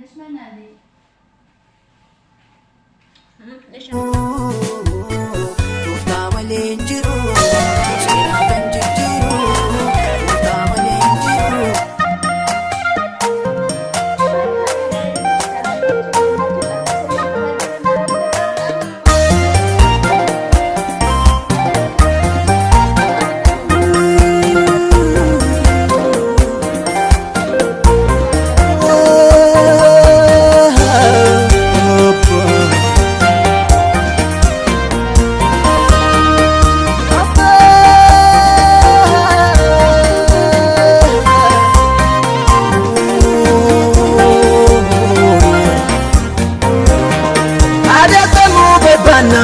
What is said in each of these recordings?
ليش ما نادي؟ ليش؟ Gooftaa malee hin jiru, seenaa kan jijjiiru. Gooftaa malee hin jiru. Adatamuu barbaanna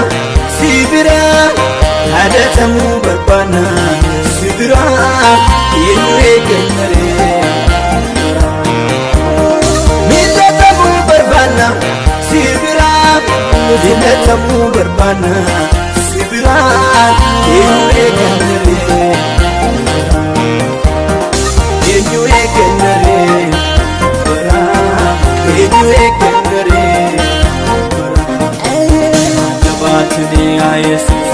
si biraa, adatamuu barbaanna si biraa, eenyu eeggannaree? Miidhagamuu barbaanna si biraa, miidhagamuu barbaanna si biraa, eenyu eeggannaree? Eenyu eeggannaree? Eenyu eeggannaree? Jabaatanii yaa Yesuus,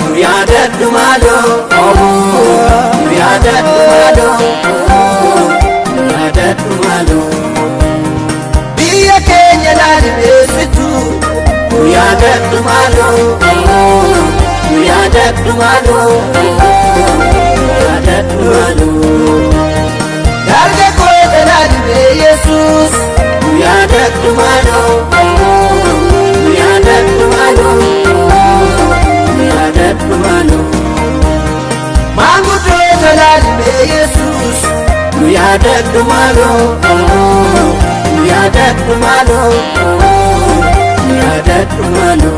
nu yaadadhu maaloo, nu yaadadhu maaloo, nu yaadadhu maaloo. Biyya keenya laalibeessitu, nu yaadadhu maaloo, nu yaadadhu maaloo, nu yaadadhu maaloo. Dargaggoota laalibee Yesuus, nu yaadadhu maaloo, nu yaadadhu maaloo, nu yaadadhu maaloo. Maanguddoota laalibee Yesuus, nu yaadadhu maaloo, nu yaadadhu maaloo, nu yaadadhu maaloo.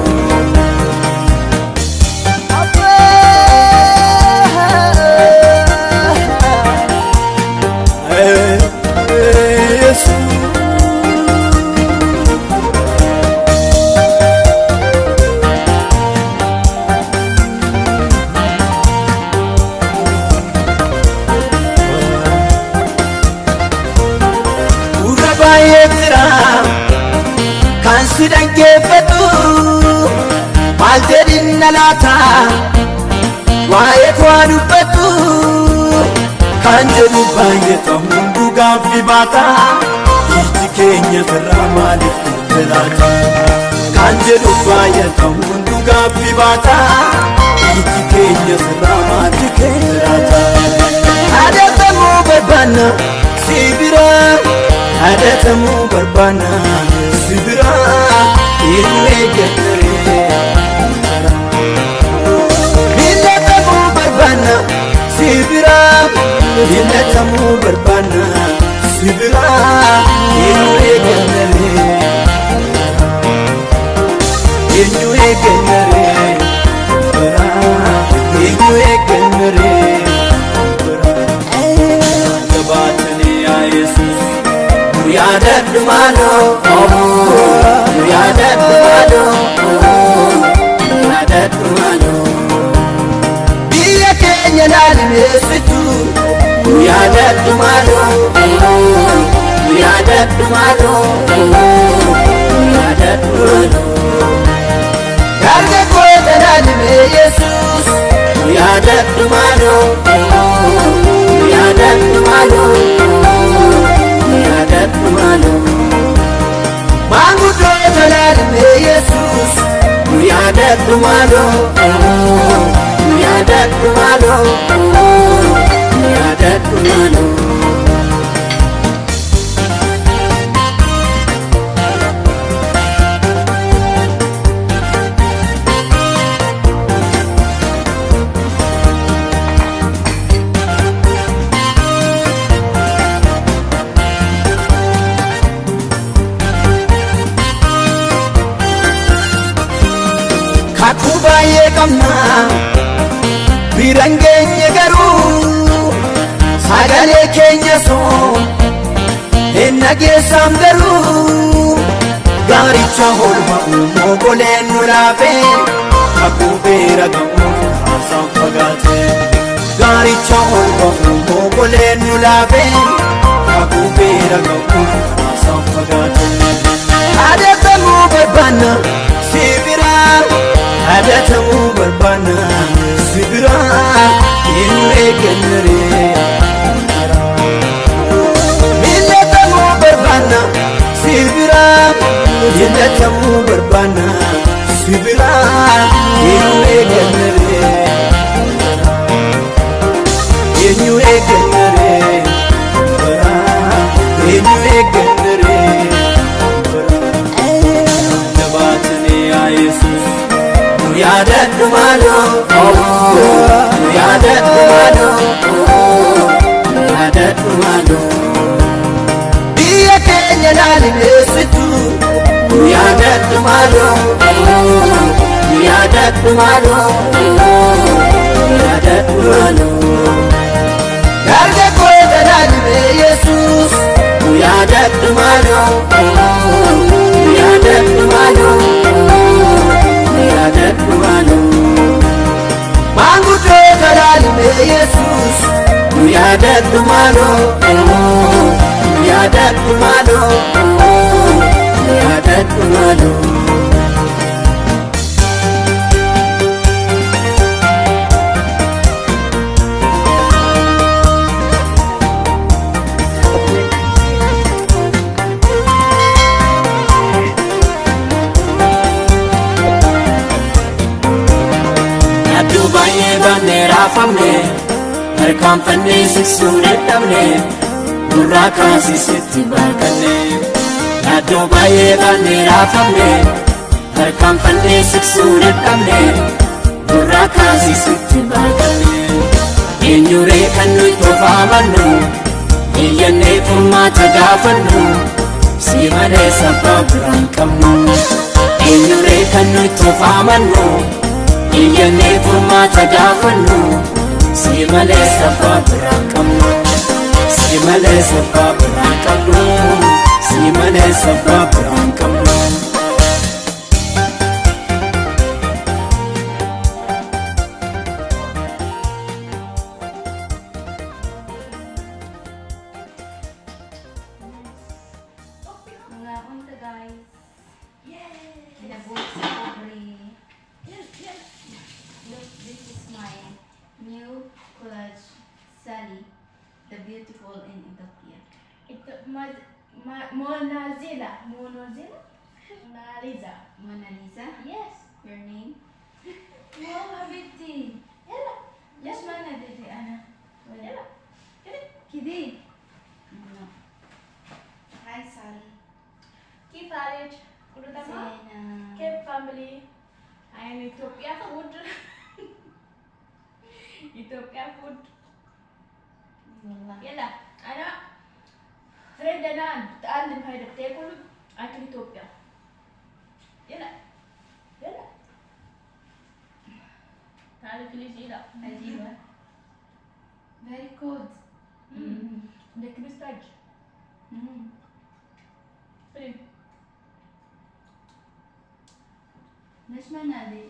Gurra baay'ee jira kan si dhaggeeffatu, maal jedhinna laata waa'ee koo dubbatu? Kan jedhu baay'ee ta'uun dhugaaf baata, ijji keenya sirraa maaliif laata? Kan jedhu baay'ee ta'uun dhugaaf baata, ijji keenya sirraa maaliif laata? Adatamuu barbaanna si biraa, adatamuu barbaanna si biraa, eenyu eeggataree? Miidhagamuu barbaanna si biraa, miidhagamuu barbaanna si biraa, eenyu eeggataree? Eenyu eeggataree? Eenyu eeggataree? Jabaatanii yaa Yesuus, nu yaadadhu maaloo, nu yaadadhu maaloo, nu yaadadhu maaloo. Biyya keenya laalimeessitu, nu yaadadhu maaloo, nu yaadadhu maaloo, nu yaadadhu maaloo. Dargaggoota laalimee Yesuus, nu yaadadhu maaloo, nu yaadadhu maaloo, nu yaadadhu maaloo. Maanguddoota laalimee Yesuus, nu yaadadhu maaloo, nu yaadadhu maaloo, nu yaadadhu maaloo. Kakuu baay'ee qabna biran geenye, garuu sagalee keenya soo hin dhageessam, garuu gaaricha holma uumoo goleen nu laafee, kakuu beera ga'uuf kaasaan fagaate. Gaaricha holma uumoo goleen nu laafee, kakuu beera ga'uuf kaasaan nurraan fagaatu. Adatamuu barbaanna si biraa, adatamuu barbaanna si biraa, eenyu eeggannaree? Miillatamuu barbaanna si biraa, miillatamuu barbaanna si biraa, eenyu eeggannaree? Eenyu eeggannaree? Eenyu eeggannaree? Jabaatanii yaa Yesuus, nu yaadadhu maaloo, nu yaadadhu maaloo, nu yaadadhu maaloo. Biyya keenya laalimeessitu, Nu yaadadhu maaloo, nu yaadadhu maaloo, nu yaadadhu maaloo. Dargaggoota laalimee Yesuus, Nu yaadadhu maaloo, nu yaadadhu maaloo, nu yaadadhu maaloo. Maanguddoota laalimee Yesuus, Nu yaadadhu maaloo, nu yaadadhu maaloo, nu yaadadhu maaloo. Yaadduu baay'ee baannee raafamne, harkaanfannee siqsuu dadhabne, nurraa kaasisitti baaqanne. Yaadduu baay'ee baannee raafamne, harkaanfannee siqsuu dadhabne, nurraa kaasisitti baaqanne. Eenyuree kan nuyi tofaamannu, iyyannee furmaata gaafannu, si malee abbaa biraan qabnu. Eenyuree kan nuyi tofaamannu, iyyannee furmaata gaafannu, si malee abbaa biraan qabnu. Si malee abbaa biraan qabnu. Si malee abbaa biraan qabnu. Mga unta, guys. Kinabuhi sa pobre. Look, this is my new collage, Sally, the beautiful in Ethiopia. Ito, Mona Lisa. Mona Lisa? Mona Lisa. Mona Lisa, Yes. your name? Wow, حبيبتي. يلا. ليش ما ناديتي أنا؟ يلا. كده. كذي. No. Hi, Sally. كيف حالك؟ كله تمام؟ زينة. كيف family? I am Ethiopia food. Ethiopia food. والله. يلا أنا friend أنا بتعلم هيدا بتاكل أكل إثيوبيا. يلا يلا تعالي كلي يلا. عجيبة. Very cold. بدك مستعج. فريم. ليش ما نادي؟